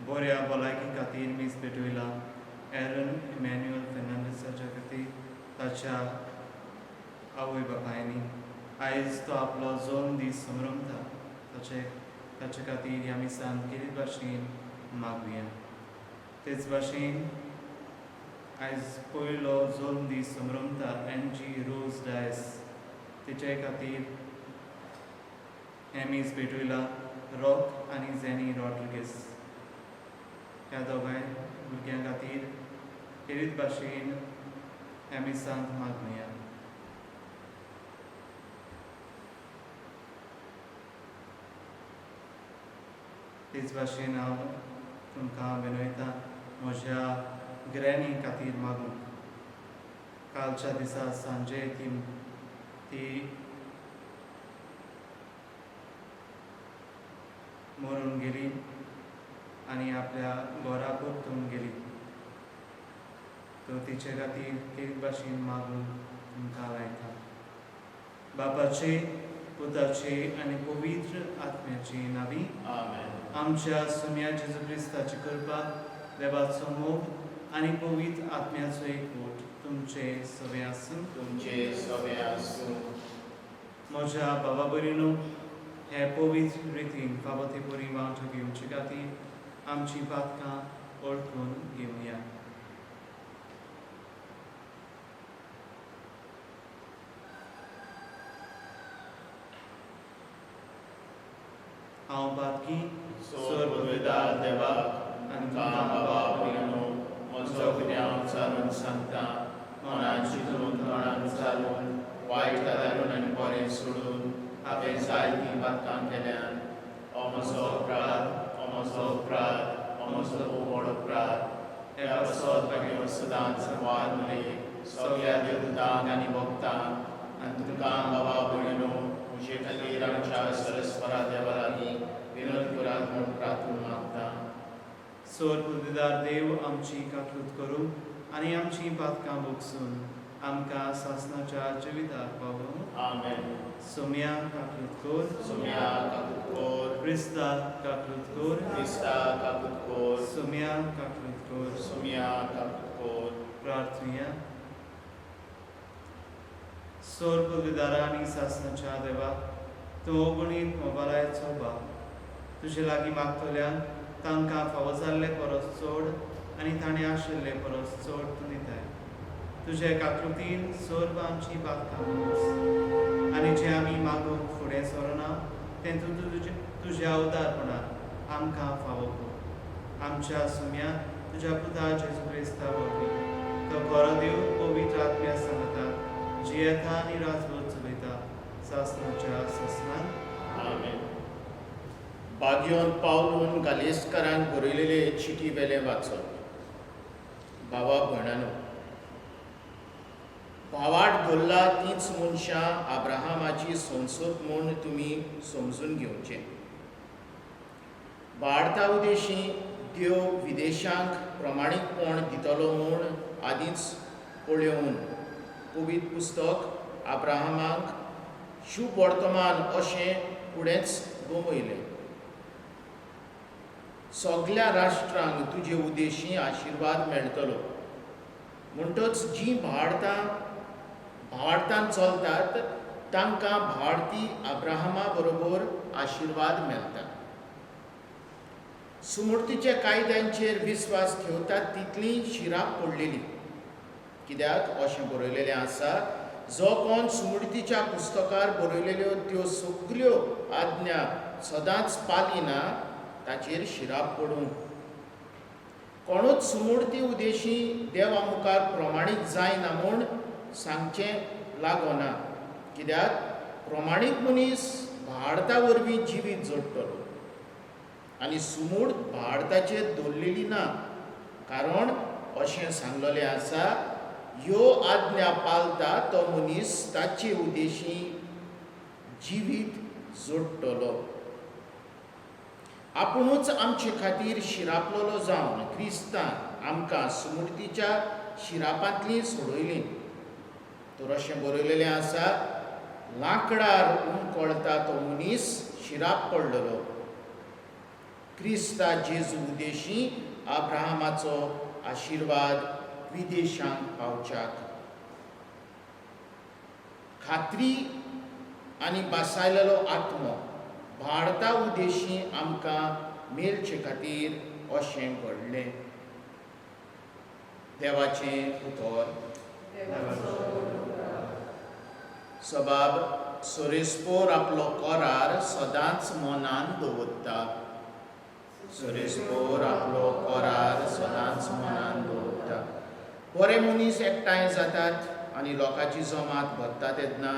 बऱ्या भलायकी खातीर मीस पेटयला एरन इमॅन्युअल फेर्नांडीसाच्या खातीर ताच्या आवय बापायनी आयज तो आपलो जल्म दीस समरमता ताचे ताचे खातीर ह्या मिसान केरीत भाशेन मागुया. तेच भाशेन आयज पयलो जल्म दीस समरमता एनजी रोज डायस तिचे खातीर हें मीस भेटयला रॉक आनी झॅनी रॉड्रिगीस ह्या दोगांय भुरग्यां खातीर खेरीत भाशेन ह्या मिसांत मागुया. तेच भाशेन हांव तुमकां विनयता म्हज्या ग्रॅनी खातीर मागूंक. कालच्या दिसा सांजे ती ती मरून गेली आनी आपल्या घरा परतून गेली. तर तिचे खातीर खेरीत भाशेन मागूंक तुमकां लायता. बापाचे, पुताचे आनी पवित्र आत्म्याचे नांवी. आमेन. आमच्या सुम्या जेजू क्रिस्ताची कृपा, देवाचो मोग आनी पवित्र आत्म्याचो एकवट तुमचे सगळे आसूं. तुमचे सगळे आसूं. म्हज्या बाबा भयणीनो, हे पवित्र रितीन फावो ते परी वांटो घेवचे खातीर आमची पातकां वळखून घेवया. हांव पातकी. सोर पदवेदार देवाक आनी तुमकां बाबा भयणीनो म्हजो गुन्यांव उचारून सांगता. मनान चिंतून, तोंडान उचारून, वायट गजालून आनी बरें सोडून हांवें जायतीं पातकां केल्यान. हो म्हजो अपराध, हो म्हजो अपराध, हो म्हजो खूब व्हड अपराध. ह्या पासत भाग्यो सदांच वार मरे सगळ्या देवदूतांक आनी भक्तांक आनी तुमकां बाबा भयणीनो म्हजे खातीर आमच्या सरस्वरा देवा लागीं विनोद करात म्हूण प्रार्थना मागता. सोर पुलतेदार देव आमची काकलूत करूं आनी आमची पातकां भोगसून आमकां सासणाच्या जिविताक पावोवं. आमेन. सोम्या काकलूत कोर. सोम्या काकूत कोर. क्रिस्ता काकलूत कोर. क्रिस्ता काकूत कोर. सोम्या काकलूत कोर. सोम्या काकूत कोर. प्रार्थुया. सोर पुलतेदारा आनी सासणाच्या देवा, तूं अगणीत मोबायलाचो बाप. तुजे लागीं मागतल्यांक तांकां फावो जाल्ले परस चड आनी ताणें आशिल्ले परस चड तूं दिताय. तुजे काकृतीन सर्व आमची पातकां भोगस आनी जें आमी मागूंक फुडें सरना तें तूं तुजे तुज्या उदारपणान आमकां फावो कर. आमच्या सुम्या तुज्या पुता जेजू क्रिस्ता वरवीं, तो खरो देव पवित्र आत्म्या सांगता जियेता आनी राजवट चलयता सासणाच्या सासणान. आमेन. बागियोन पावलून गालेस्करांक बरयलेले चिटी वेलें वाचप. भावा भयणानो, भावाट धरला तीच मनशां आब्राहामाची संसद म्हूण तुमी समजून घेवचें. भारता उदेशी देव विदेशांक प्रमाणीकपण दितलो म्हूण आदींच पळोवन पवित्र पुस्तक आब्राहामाक शुभ वर्तमान अशें फुडेंच गमयलें. सगल्या राष्ट्रांक तुजे उदेशी आशिर्वाद मेळटलो. म्हणटच जीं भारतां भावार्थान चलतात तांकां भारती अब्राहमा बरोबर आशिर्वाद मेळटा. सुमूर्तीच्या कायद्यांचेर विस्वास ठेवतात तितली शिराप पडलेली. कित्याक अशें बरयलेलें आसा, जो कोण सुमूर्तीच्या पुस्तकार बरयलेल्यो त्यो सगल्यो आज्ञा सदांच पालिना ताचेर शिराप पडूं. कोणूच सुमूर्ती उदेशी देवा मुखार प्रमाणीत जायना म्हूण सांगचें लागना. कित्याक प्रमाणीत मनीस भारता वरवीं जिवीत जोडटलो आनी सुमूर्त भारताचेर दवरलेली ना. कारण अशें सांगलेलें आसा, ह्यो आज्ञा पालता तो मनीस ताचे उदेशी जिवीत जोडटलो. आपुणूच आमचे खातीर शिरापलेलो जावन क्रिस्तान आमकां सुमूर्तीच्या शिरापांतली सोडयली. तर अशें बरयलेलें आसा, लांकडार उमकळता तो मनीस शिराप पडलेलो. क्रिस्ता जेजू उदेशी अब्राहमाचो आशिर्वाद विदेशांक पावच्याक। खात्री आनी बासायलेलो आत्मो भारता उदेशी आमकां मेळचे खातीर अशें घडलें। देवाचें उतर। सबाब सोरेस्पोर आपलो करार सदांच मनान दवरता। सोरेस्पोर आपलो करार सदांच मनान दवरता। बरे मनीस एकठांय जातात आनी लोकांची जमात भरता तेन्ना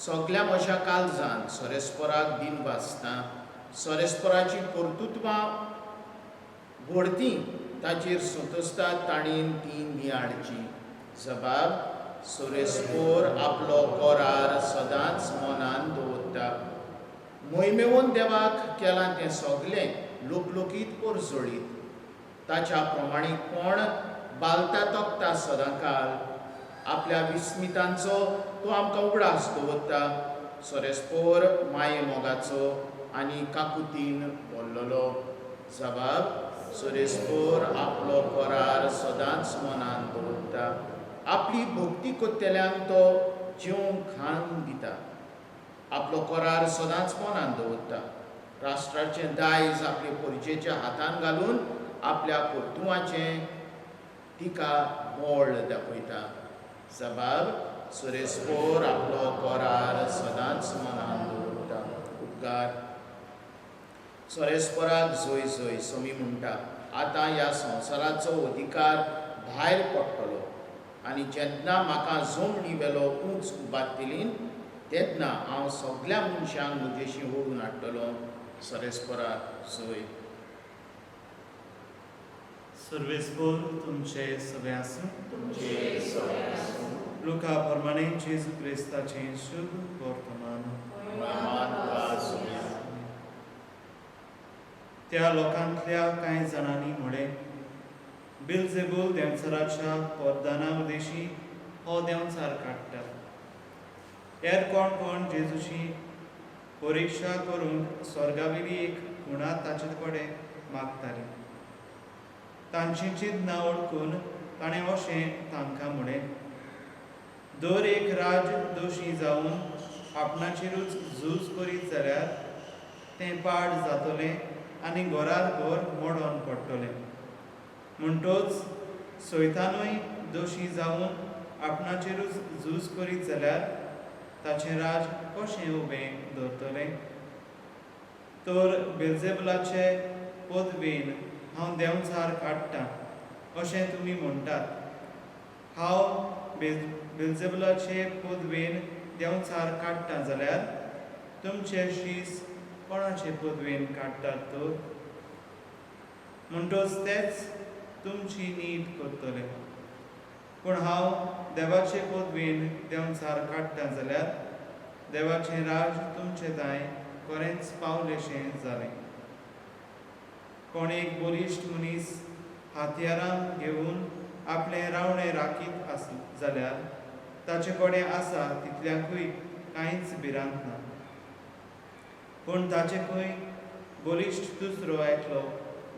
सगल्या म्हज्या काळजान सोरेस्पोराक दिन वाचता। सोरेस्पोराची कर्तृत्वां व्हडती ताचेर सोंतोसतात ताणें ती नियाळची। जबाब सोरेस्पोर आपलो करार सदांच मनान दवरता। मोहिमेवन देवाक केलां तें सगलें लोकलोकीत परजळीत ताच्या प्रमाणीकपण बालता तोखता सदांकाळ। आपल्या विस्मितांचो तो आमकां उगडास दवरता। सोरेस्पोर माये मोगाचो आनी काकुतीन भरलेलो। जबाब सोरेस्पोर आपलो करार सदांच मनान दवरता। आपली भक्ती करतल्यांक तो जेवंक खाण दिता। आपलो करार सदांच मनान दवरता। राष्ट्राचें दायज आपले परजेच्या हातान घालून आपल्या कर्तुवाचें तिका बळ दाखयता। जबाब सोरेस्पोर आपलो करार सदांच मनान दवरता। उपकार। सोरेस्पोराक जय जय समी म्हणटा आतां ह्या संवसाराचो अधिकार भायर पडटलो आनी जेन्ना म्हाका जमनी वेलो उंच उबारतली तेन्ना हांव सगल्या मनशांक म्हजेशी ओडून हाडटलो। सोरेस्पोराक जय। सर्वेस्पोर तुमचे सगळे आसूं। तुमचे सगळे आसूं। लुका प्रमाणे जेजू क्रिस्ताचें शुभ वर्तमान। त्या लोकांतल्या कांय जाणांनी म्हळें, बिलजेबूल देंवचाराच्या परदाना उदेशी हो देंवचार काडटा। हेर कोण कोण जेजूची परिक्षा करूंक स्वर्गावेली एक खुणा ताचे कडेन मागताली। तांची चिंतना वळखून ताणें अशें तांकां म्हळें, दर एक राज दोशी जावन आपणाचेरूच झूज करीत जाल्यार तें पाड जातलें आनी घरार घर मोडोन पडटलें। म्हणटोच सैतानूय दोशी जावन आपणाचेरूच झूज करीत जाल्यार ताचें राज कशें उबें दवरतलें? तर बेल्जेबुलाचे पदवेन हांव देंवचार काडटां अशें तुमी म्हणटात। हांव बेल्जेबुलाचे पदवेन देंवचार काडटां जाल्यार तुमचे शीस कोणाचे पदवेन काडटात तर? म्हणटोच तेच तुमची नीट करतले। पूण हांव देवाचे पदवेन देंवचार काडटां जाल्यार देवाचें राज तुमचे दाय खरेंच पावलेशें जालें। कोण एक बलिश्ट मनीस हत्यारां घेवन आपलें रावणें राखीत आस जाल्यार ताचे कडेन आसा तितल्याकूय कांयच भिरांत ना। पूण ताचे खंय बलिश्ट दुसरो एकलो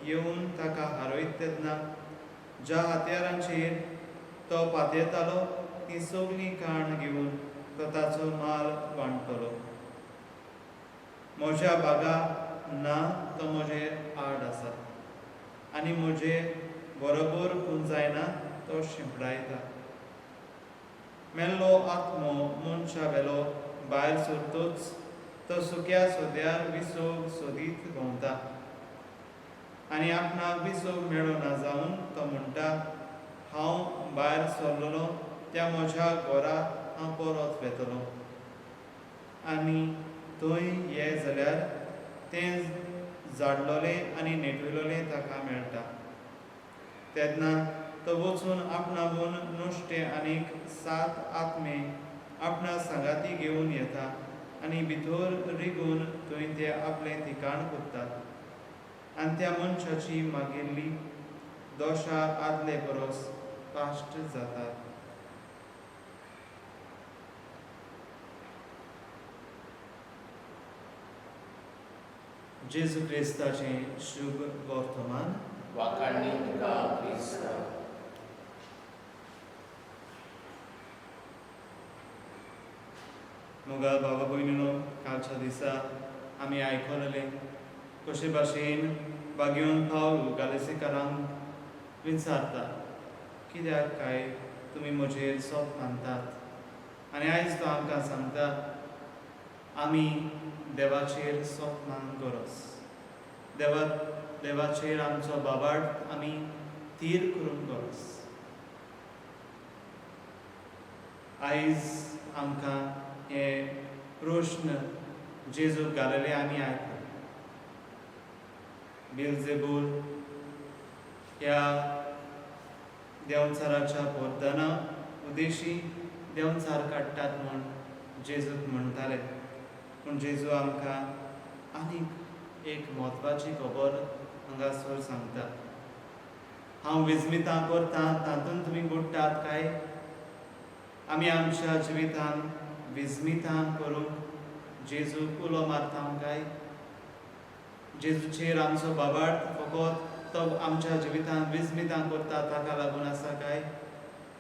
येवन ताका हारयत तेन्ना ज्या हत्यारांचेर तो पातयेतालो ती सगळीं काण घेवन तो ताचो माल वांट्टलो। म्हज्या बागा ना तो म्हजे आड आसा आनी म्हजे बरोबर पुंजायना तो शिंपडायता। मेल्लो आत्मो मनशा वेलो भायर सरतोच तो सुक्या सोद्यार विसोग सोदीत भोंवता आनी आपणाक विसोग मेळना जावन तो म्हणटा, हांव भायर सरलेलो त्या म्हज्या घरा हांव परत वेतलो। आनी थंय ये जाल्यार तें जाडलोलें आनी नेटविलोलें ताका मेळटा। तेन्ना तो वचून आपणावून नुस्तें आनीक 7 आत्मे आपणा सांगाती घेवन येता आनी भितर रिगून थंय ते आपलें ठिकाण करतात आनी त्या मनशाची मागिल्ली दोशा आदले परस पाश्ट जातात। जेजू क्रिस्ताचें शुभ वर्तमान. वाखाणणी तुका क्रिस्ता. मोगाळ बाबा भयणीनो, कालच्या दिसा आमी आयकलें कशे भाशेन बागेवन पावल गालेसेकारांक विचारता, कित्याक काय तुमी म्हजेर सोप मानतात? आनी आयज तो आमकां सांगता, आमी देवाचेर सोप मानूंक गरज, देवाचेर आमचो बाबार्थ आमी थीर करूंक गरज. आयज आमकां हे प्रश्न जेजूक घालले आमी आयकले. बेलजेबूल ह्या देंवचाराच्या पोरदाना उदेशी देंवचार काडटात म्हूण जेजूक म्हणटाले, पूण जेजू आमकां आनीक एक म्हत्वाची खबर हांगासर सांगता. हांव विजमितां करतां तातूंत तुमी बुडटात काय? आमी आमच्या जिवितांत विजमितां करूंक जेजूक उलो मारता काय? जेजूचेर आमचो बाबार्थ फकत तो आमच्या जिवितांत विजमितां करता ताका लागून आसा काय?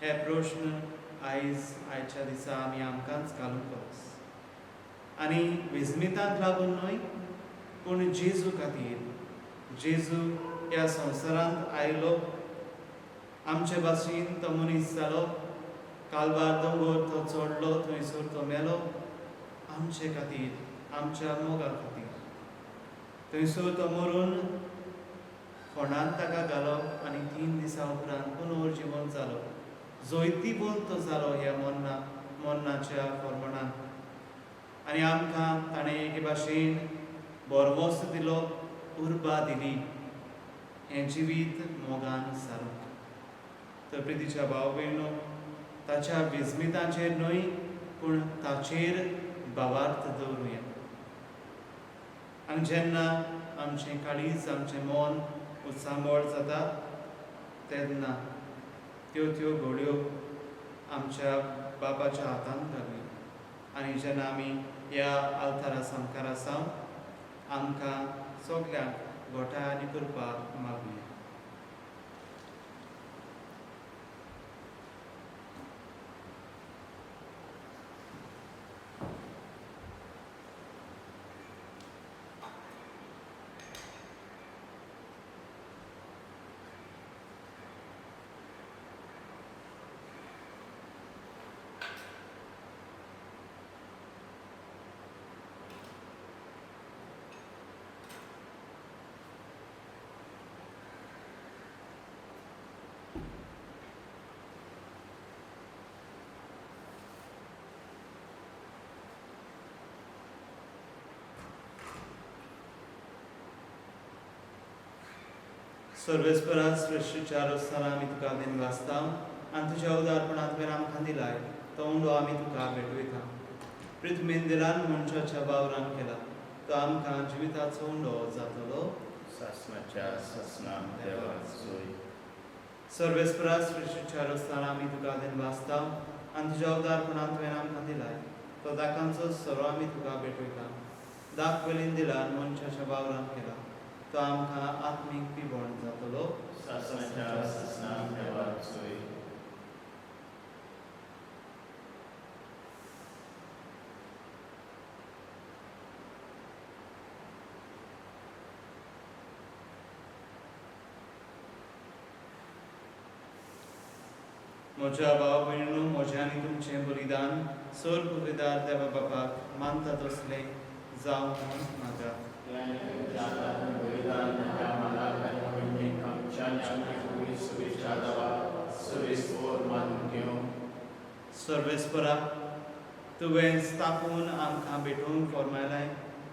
हे प्रश्न आयज आयच्या दिसा आमी आमकांच घालूंक गरज, आनी विजमितांक लागून न्हय, पूण जेजू खातीर. जेजू ह्या संवसारांत आयलो, आमचे भाशेन तो मनीस जालो, कालवार दोंगोर तो चडलो, थंयसर तो मेलो आमचे खातीर, आमच्या मोगा खातीर. थंयसर तो मरून फोंडांत ताका घालो आनी 3 दिसां उपरांत पुनर्जिवन जालो, जैतिवंत जालो ह्या मरणाच्या फॉर्मणान. आनी आमकां ताणें एके भाशेन भरवंस दिलो, उर्बा दिली हें जिवीत मोगान सारूंक. तर प्रितीच्या भाव भयणो, ताच्या विजमितांचेर न्हय पूण ताचेर भावार्थ दवरुया. आनी जेन्ना आमचें काळीज, आमचें मन उत्सांबळ जाता तेन्ना त्यो त्यो घोड्यो आमच्या बापाच्या हातांत घालुया. आनी जेन्ना आमी ह्या आल्तारा सामकार आसा, आमकां सगल्यांक घोटाय आनी कृपा मागुया. सर्वेस्परा सृश्टीच्या रोस्ताना आमी तुका दिन वाचता आनी तुज्या उदारपणांत तुवें आमकां दिलाय तो उंडो आमी तुका भेटवयता. पृथ्वीन दिलान मनशाच्या वावरान केला तो आमकां जिविताचो उंडो जातलो. सासणाच्या सासणा देवा सोय. सर्वेस्परा सृश्टीच्या रोस्ताना आमी तुका दिन वाचता आनी तुज्या उदारपणांत तुवें आमकां दिलाय तो दाकांचो सरो आमी तुका भेटवयता. दाक वेलीन दिलान मनशाच्या वावरान केला तो आमकां आत्मीक पिवण जातलो. सासणाच्या सासणा देवा सोय. म्हज्या भाव भयणीनो, म्हजें आनी तुमचें बलिदान सर पुरवेदार देवा बापाक मानता तसलें जावं म्हूण मागा. सर्वेस्परा, तुवें स्थापून आमकां भेटोवंक फॉर्मायलाय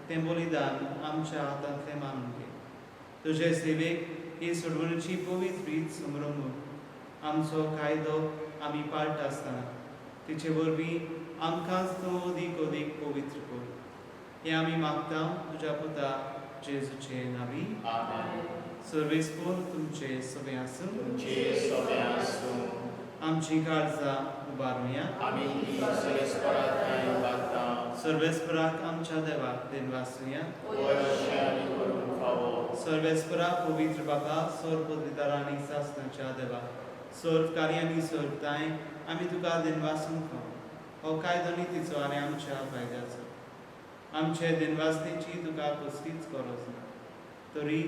तें बलिदान आमच्या हातांतलें मानून घे. तुजे सेवेक ही सोडवणीची पवित्र रीत समरंगून आमचो कायदो आमी पाळटा आसतना तिचे वरवीं आमकांच तूं अदीक अदीक पवित्र कर. हें आमी मागता तुज्या पुता जेजूचे नांवी. आमेन. सर्वेस्पोर तुमचे सगळें आसूं. तुमचे सगळें आसूं. आमची काळजां उबारुया. आमी ती सर्वेस्परा थंय उबारता. सर्वेस्पराक आमच्या देवाक दिनवासुया. होय अशें आनी करूंक फावो. सर्वेस्परा पवित्र बाबा, सर्व पदवीदार आनी सासणाच्या देवा, सर्व कार्य आनी सर्वताय आमी तुका दिनवासूंक फावो. हो कायदो नितीचो आनी आमच्या फायद्याचो. आमचे दिनवासनेची तुका कसलीच गरज ना, तरी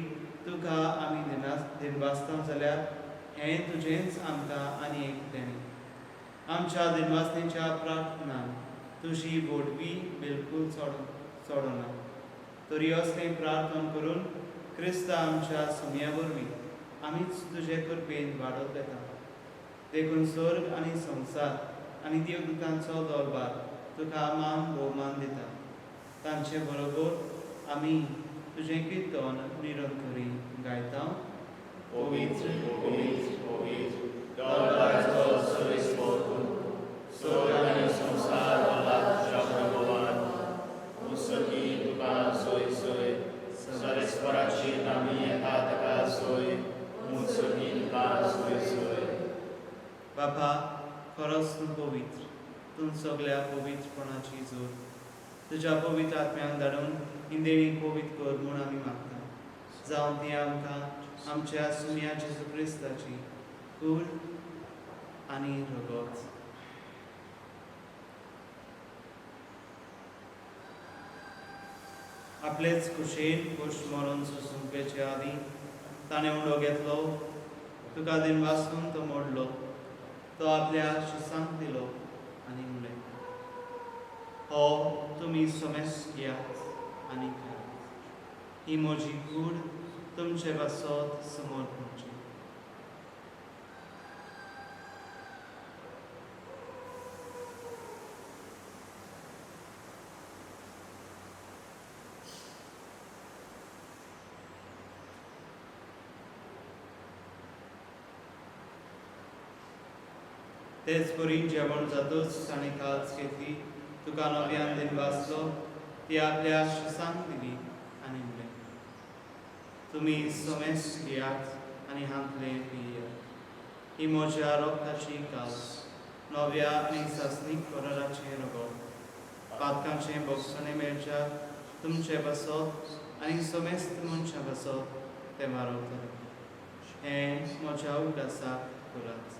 तुका आमी दिनवासता जाल्यार हें तुजेंच आमकां आनी एक देणें. आमच्या दिनवासनेच्या प्रार्थनान तुजी बोडवी बिलकूल चडना, तरी असलें प्रार्थना करून क्रिस्ता आमच्या सुमया वरवीं आमीच तुजे कृपेन वाडत वेता. देखून स्वर्ग आनी संवसार आनी देवदूतांचो दरबार तुका मान भोवमान दिता. तांचे बरोबर आमी तुजें किर्तन निरंतरी गायता. पवित्र पवित्र पवित्र दरबाराचो सर्वेस्पर तूं, स्वर्ग आनी संवसार भरला तुज्या वैभवान. मुसकी तुका सोय सोय, सर्वेस्पराची नामी येता ताका सोय, मुसकी तुका सोय सोय. बाबा, खरोच तूं पवित्र, तूं सगल्या पवित्रपणाची जोड. तुज्या पवित्र आत्म्याक धाडून ही देणी पवित्र कर म्हूण आमी मागता. जावं ती आमकां आमच्या सुमया जेजू क्रिस्ताची कूड आनी रगत. आपलेच कुशेन कुश मरून सोंसूंक आदीं ताणें उंडो घेतलो, तुका दिनवासून तो मोडलो, तो आपल्या शिसांक दिलो आनी म्हणलें, हो तुमी समेस घेयात आनी खायात, ही म्हजी कूड तुमचे पासत समोर पडची. तेच परी जेवण जातच ताणें काज घेतली, तुका नव्यान दिनवासलो, ती आपल्या शिसांक दिली आनी म्हणलें, तुमी समेस घेयात आनी हांतलें पियात, ही म्हज्या रोगताची काज, नव्या आनी सासणीक कराराचें रगत, पातकांचें भोगसणें मेळच्या तुमचे पासत आनी समेस्त मनशां पासत तें मारवतलें. हें म्हज्या उगडासाक करात.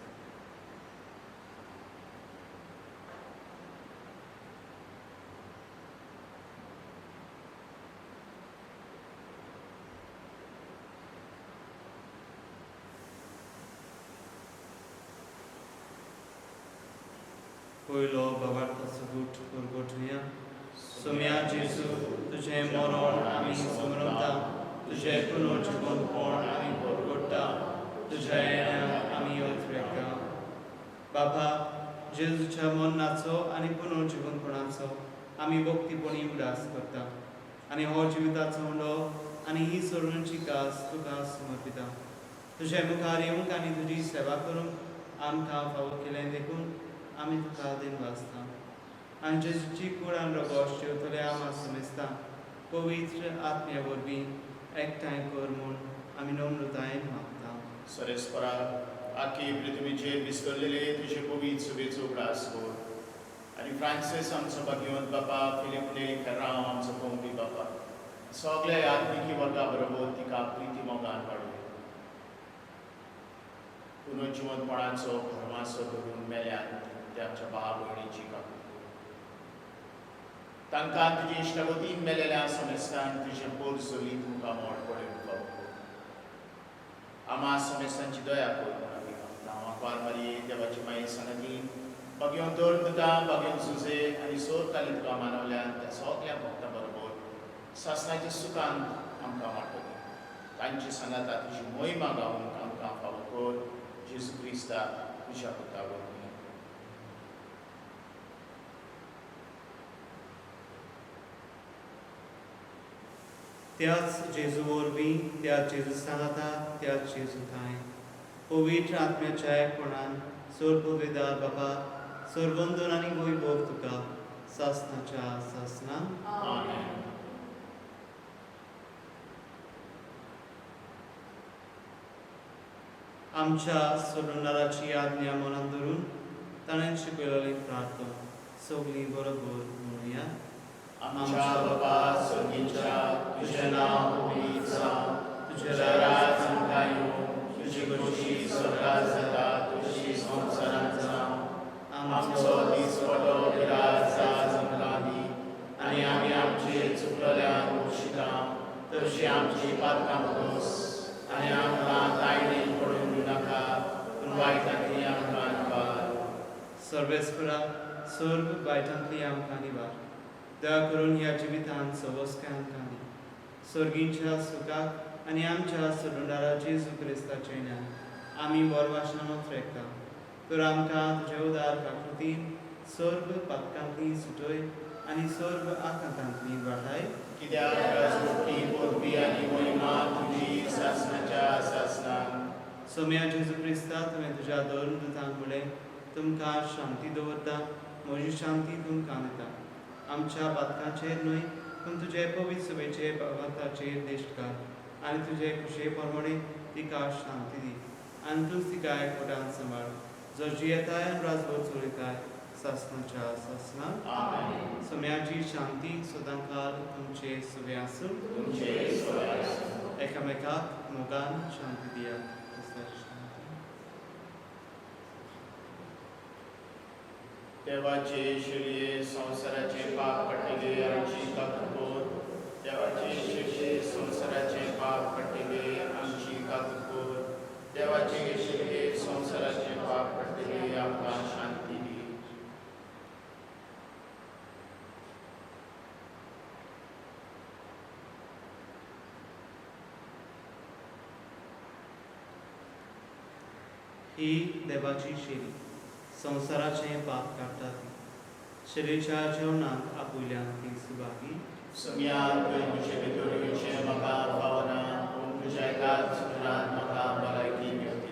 पयलो बाबार्थाचो गूट परगटुया. सोम्या जेजू, तुजें मरण आमी समरता, तुजें पुनर्जिवनपण आमी परगट्टा, तुज्या येण्याक आमी अत्रेता. बाबा, जेजूच्या मरणाचो आनी पुनर्जिवनपणाचो आमी भक्तीपणी उगडास करता आनी हो जिविताचो उंडो आनी ही सोडूनची कास तुका समर्पिता. तुजे मुखार येवंक आनी तुजी सेवा करूंक आमकां फावो केलें देखून आमी तुका दिनवासता. आनी जेजूची कूड आनी रगत जेवतल्या आमा समेस्ता पवित्र आत्म्या वरवीं एकठांय कर म्हूण आमी नम्रतायेन मागता. सर्वेस्परा, आखी पृथ्वीचेर विस्कळलेले तुजे पवित्र सभेचो उगडास कर आनी फ्रांसीस आमचो भाग्यवंत बापा, फिलीप नेरी फेर्रांव आमचो कोंकणी बापा, सगल्या आत्मिकी वर्गा बरोबर तिका प्रिती मोगान वाडय. पुनर्जिवंतपणाचो भरमासो धरून मेल्यान ते आमच्या भाव भयणीची काकूट कर. तांकां तुजे इश्टागतीन मेलेल्या समेस्तान तुजें पोर सोली तुमकां मोड पडूंक फावो कर. आमा समेस्तांची दया कर म्हूण आमी मागता. आंकवार मारये देवाची माये सांगातीन भाग्यवंत दुता, भाग्यवंत सुजे आनी सोर ताली तुका मानवल्यान त्या सगल्या भक्तां बरोबर सासणाच्या सुखान आमकां वांटो दी. तांची सांगाता तुजी मोहिमा गावूंक आमकां फावो कर. जेजू क्रिस्ता तुज्या पुता वरवीं. त्याच जेजू वरवीं, त्याच जेजू सांगाता, त्याच जेजू ठांय पवित्र आत्म्याच्या एकपणान सर्ववेदार बाबा, सर्वंदन आनी वैभव तुका सासणाच्या सासणां. आमेन. आमच्या सोडणाराची आज्ञा मनान धरून ताणें शिकयलेली प्रार्थना सगळीं बरोबर म्हणुया. आमच्या बाबा स्वर्गीच्या, तुझें नांव पवित्र जावं, तुजें राज आमकां येवं, तुजी खोशी स्वर्गात जाता तशी संवसारांत जावं. आमचो दिसपटो विराज आज आमकां दी आनी आमी आमचे चुकलेल्यांक बक्षिता तशी आमची पातकां खोस आनी आमकां तायणेन पडून दिवनाका, पूण वायटांतली आमकां निवार. सर्वेस्परा, सर्व वायटांतली आमकां निवार. दया करून ह्या जिवितांत सवस्काय आमकां दी. सर्गींच्या सुखाक आनी आमच्या सोडणारा जेजू क्रिस्ताचें ज्ञान आमी बोरवाशान त्रेकता. तर आमकां तुजे उदार काकृतीन सर्व पातकांतली सुटय आनी सर्व आकांतांतली वाटाय. कित्याक राजवटी, पदवी आनी महिमा तुजी सासणाच्या सासणाक. सोम्या जेजू क्रिस्ता, तुवें तुज्या दोन दुतांक म्हणलें, तुमकां शांती दवरता, म्हजी शांती तुमकां दिता. आमच्या पातकांचेर न्हय, पूण तुजे पवित्र सभेचे भावार्थाचेर दिश्ट घाल आनी तुजे खुशये प्रमाणे तिका शांती दी आनी तूंच तिका एकवटान सांबाळ, जो जियेताय आनी राजवट चलयताय सासणाच्या सासणाक. आमेन. सोम्याची शांती सदांकाल तुमचे सगळे आसूं. तुमचे सगळे आसूं. एकामेकाक मोगान शांती दियात. क्रिस्ताची शांती. देवाचे शिरये संवसाराचे पाप पडटले आमची काकुळट. देवाचे शिरये संवसाराचे पाप पडटले आमची काकुळट. देवाचे शिरये संवसाराचे पाप पडटले आमकां शांती दी. ही देवाची शेरी संवसाराचें पाप काडटा ती. शेरीच्या जेवणाक आपयल्यान ती सुभागी. सोम्या, तुवें म्हजे भितर येवचें म्हाका फावना, पूण तुज्या एकाच उतरान म्हाका भलायकी मेळटली.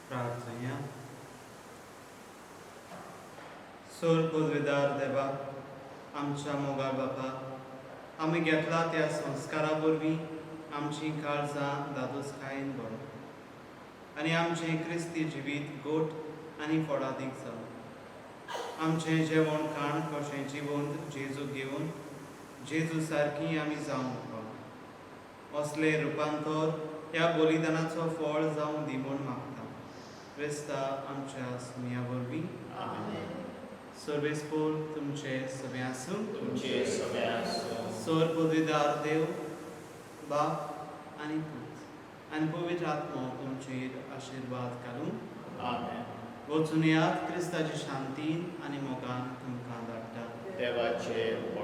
प्रार्थना. सोर पदवेदार देवा, आमच्या मोगाळ बापा, आमी घेतला त्या संस्कारा वरवीं आमची काळजां दादोसकायेन भरो आनी आमचें क्रिस्ती जिवीत गोट आनी फोडादीक जावं. आमचें जेवण खाण कशें जिवंत जेजू घेवन जेजू सारकी आमी जावंक पाव, असलें रुपांतर ह्या बलिदानाचो फळ जावं दी म्हूण मागता, क्रिस्ता आमच्या सुमया वरवीं. आमेन. सर्वेस्पोर तुमचे सगळे आसूं. तुमचे सगळे आसूं. सर पदवीदार देव बाप आनी पूत आनी पवित्र आत्मो तुमचेर आशिर्वाद घालूं. आमेन. वचून यात, क्रिस्ताची शांतीन आनी मोगान तुमकां धाडटा. देवाचे.